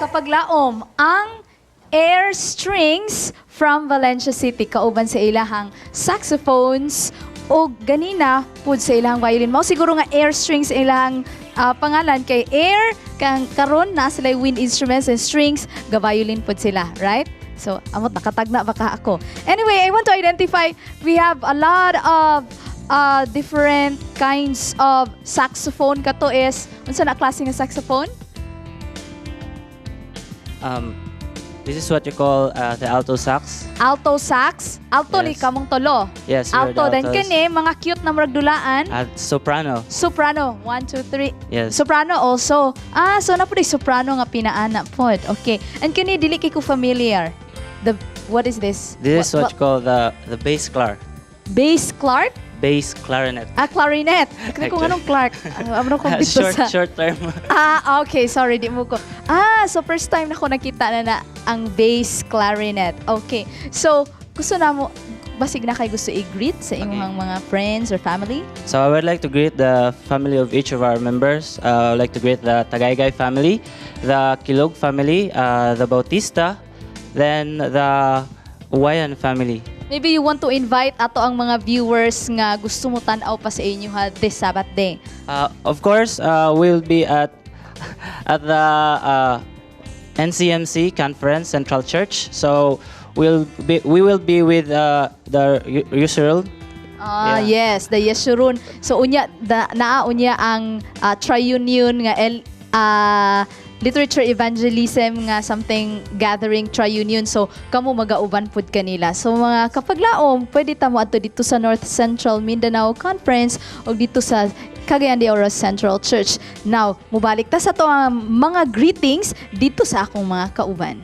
Kapaglaom, ang Air Strings from Valencia City kauban sa ilahang saxophones o ganina pud sa ilang violin. Mao siguro nga Air Strings ilang pangalan kay air kang karon na sila wind instruments and strings, ga violin pud sila, right? So, amot nakatagna baka ako. Anyway, I want to identify, we have a lot of different kinds of saxophone. Kato is unsa na klase nga saxophone? This is what you call the alto sax. Alto sax. Alto ni kamong tulo. Yes, we're Alto. the Then altos. kini mga cute na murag dulaan. Soprano. Soprano. One, two, three. Yes. Soprano also. Ah, so naa pod soprano nga pinaana pod. Okay. And kini dili kay ko familiar. The what is this? This is what you call the bass clar. Bass Clark? Bass clarinet. Ah, clarinet. Kani kung Actually. Anong Clark? Ah, ano kung dito Short sa short term. Ah, okay. Sorry, di mo ko. Ah, so first time na ko nakita na ang bass clarinet. Okay. So, gusto na mo, basig naa kay gusto i-greet sa imong mga friends or family? So I would like to greet the family of each of our members. I would like to greet the Tagaygay family, the Kilog family, the Bautista, then the Uwayan family. Maybe you want to invite ato ang mga viewers nga gusto mo tan-aw pa sa inyo ha this Sabbath day. Of course, we'll be at the NCMC conference, Central Church. So we will be with the Yusril. Ah, Yeah. yes, the Yeshurun. So unya da, naa unya ang triunion nga el literature evangelism nga something gathering triunion. So kamo magauban pud kanila. So mga kapaglaom, pwede ta mo adto dito sa North Central Mindanao Conference o dito sa Cagayan de Oro Central Church. Now, mubalik ta sa to ang mga greetings dito sa akong mga kauban.